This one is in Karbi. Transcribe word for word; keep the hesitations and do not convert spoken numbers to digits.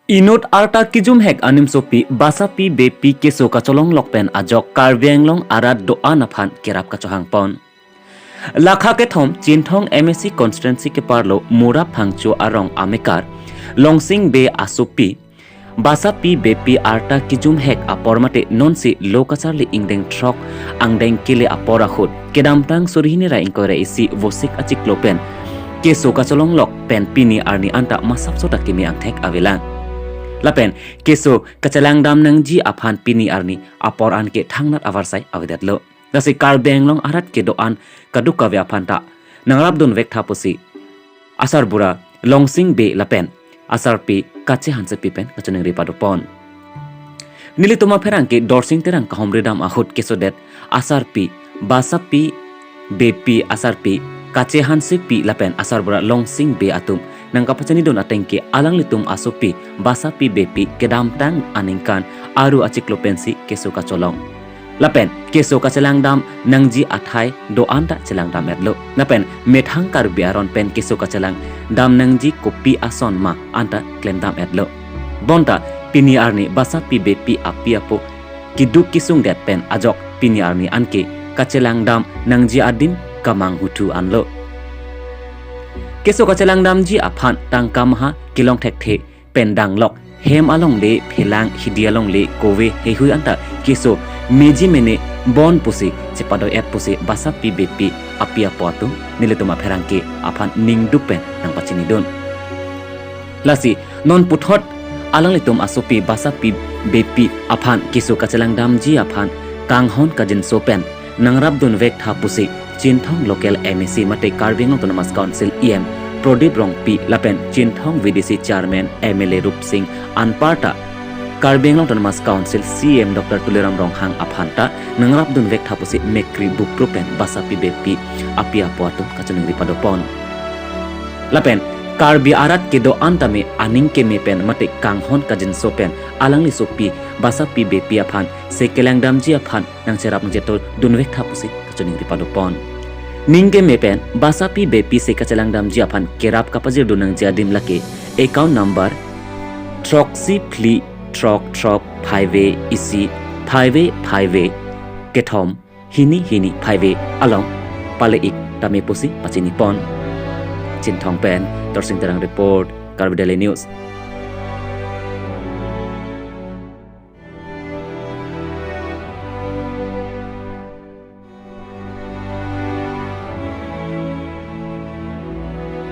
Inut arta kijumhek animsopi Basapi Beypi keso kacholonglok pen ajok Karbi Anglong arat do-an aphan kerap kachohangpon. Lakha kethom Chinthong M A C constituency keparlo Mura Phangcho arong amekar Longsing Bey asopi Basapi Beypi arta kijumhek apor mate nonsi lo kacharli ingdeng throk angdeng kele apor ahut kedamtang suri hini ra ingkoi ra isi Vosik achiklo pen keso kacholonglok pen pini arni anta masapso ta keme angthek avelang. Lapen keso kachelang dam nangji aphan pini arni apor anke thangnat avarsai avedetlo. Lasi Karbi Anglong arat kedo-an kadokave aphan ta nangrap dunvek tha pusi asarbura Longsing Bey lapen asarpi Kache Hansepi pen kachiningri padopon. Nelitum apherangke Dorsing Terang kahumridam ahut kesodet asarpi Basapi Beypi, asarpi Kache Hansepi lapen asarbura Longsing Bey atum nangkapachinidun atengke alanglitum asopi Basapi Beypi kedamtang aningkan Aru achiklo pensi keso kacholong. Lapen keso kachelang dam nangji athai do-an ta chelang dam-etlo. Lapen methang Karbi aron pen keso kachelang dam nangji kopi ason ma anta klem dam-etlo. Bonta pini arni Basapi Beypi api apo keduk kesungdet pen ajok pini arni anke kachelang dam nangji adim kamang huthu anlo. Keso kachelang damji aphan tangka maha kelong thekthe pen danglok hem alongle phelang hidi alongle kove heihui anta keso meji mene bon pusi chepadoi-et pusi Basapi Beypi api apo atum nelitum apherangke aphan ningduk pen nangpachinidun. Lasi non puthot alanglitum asopi Basapi Beypi aphan keso kachelang damji aphan kanghon kajinso pen nangrap dunvek tha pusi Chinthong local M A C mate Karbi Anglong Autonomous Council E M Prodip Rongpi lapen Chinthong V D C chairman M L A Rupsing anparta Karbi Anglong Autonomous Council C E M Doctor Tuliram Ronghang aphan ta nangrap dunvek tha pusi mekri bupru pen Basapi Beypi api apo atum kachiningri padopon. Lapen Karbi arat kedo-an tame aning keme pen mate kanghon kajinso pen alangli sopi Basapi Beypi aphan se kelang damji aphan nangcherap nangcheto dunvek tha pusi kachiningri padopon. Ning keme pen Basapi Beypi se kachelang damji aphan kerap kapajirdun nangji adim lake account number throksi phli throk throk phaive isi phaive phaive kethom hini hini phaive along pale-ik tame pusi pachinipon. Chinthong pen Dorsing Terang report, Karbi Daily News.